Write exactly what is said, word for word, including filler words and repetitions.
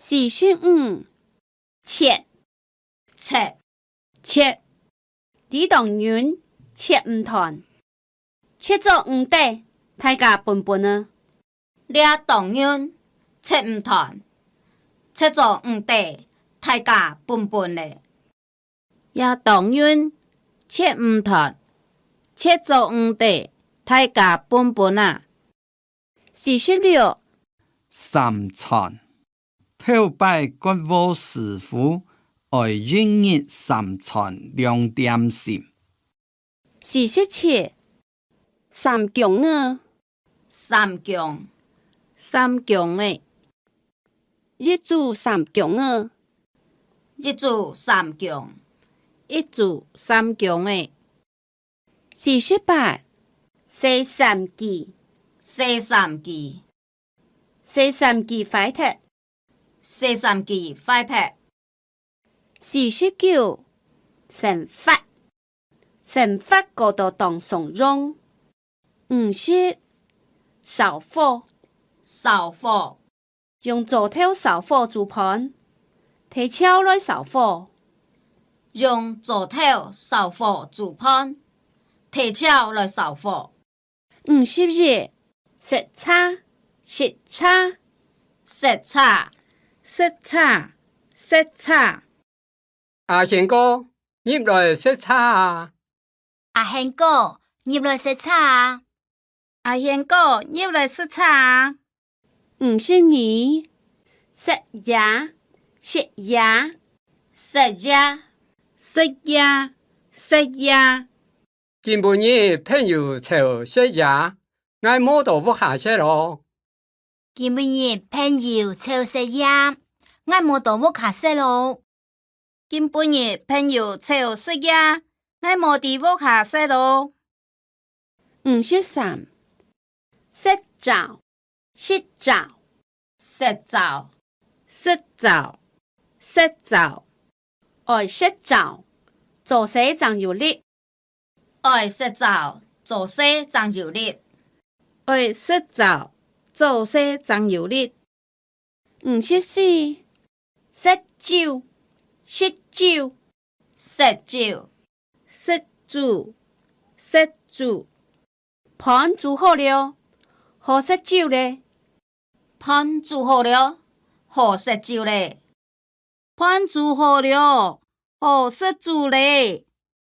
四十五，切，切，切。這當韌，切毋斷。切做五垤，大家分分啊。這當韌，切毋斷。切做五垤，大家分分咧。 這當韌，切毋斷，切做五垤，大家分分啊。四十六，三餐，頭擺割禾師傅愛一日三餐兩點心。 四十七，三供仔，三供，三供仔，一組三供仔，一組三供，一組三供仔。四十八，洗衫機，洗衫機， 洗衫機壞忒，洗衫機壞忒。四十九，生活，生活過到當鬆容。五十，燒火，燒火，用灶頭燒火煮飯，提灶來燒火，用灶頭燒火煮飯，提灶來燒火。 五十一，食茶，食茶，食茶，食茶，食茶。阿賢哥，入來食茶啊！阿賢哥，入來食茶啊！阿賢哥，入來食茶啊！五十二，食夜，食夜，食夜，食夜，食夜。 今晡日朋友湊食夜，𠊎無到屋下食咯。今晡日朋友湊食夜，𠊎無到屋下食咯。今晡日朋友湊食夜，𠊎無在屋下食咯。五十三，食朝，食朝，食朝，食朝，食朝。愛食朝，做事正有力。 愛食朝，做事正有力。愛食朝，做事正有力。五十四，食酒，食酒，食酒，食酒，食酒。飯煮好了，好食酒咧。飯煮好了，好食酒咧。 飯煮好了，好食酒咧。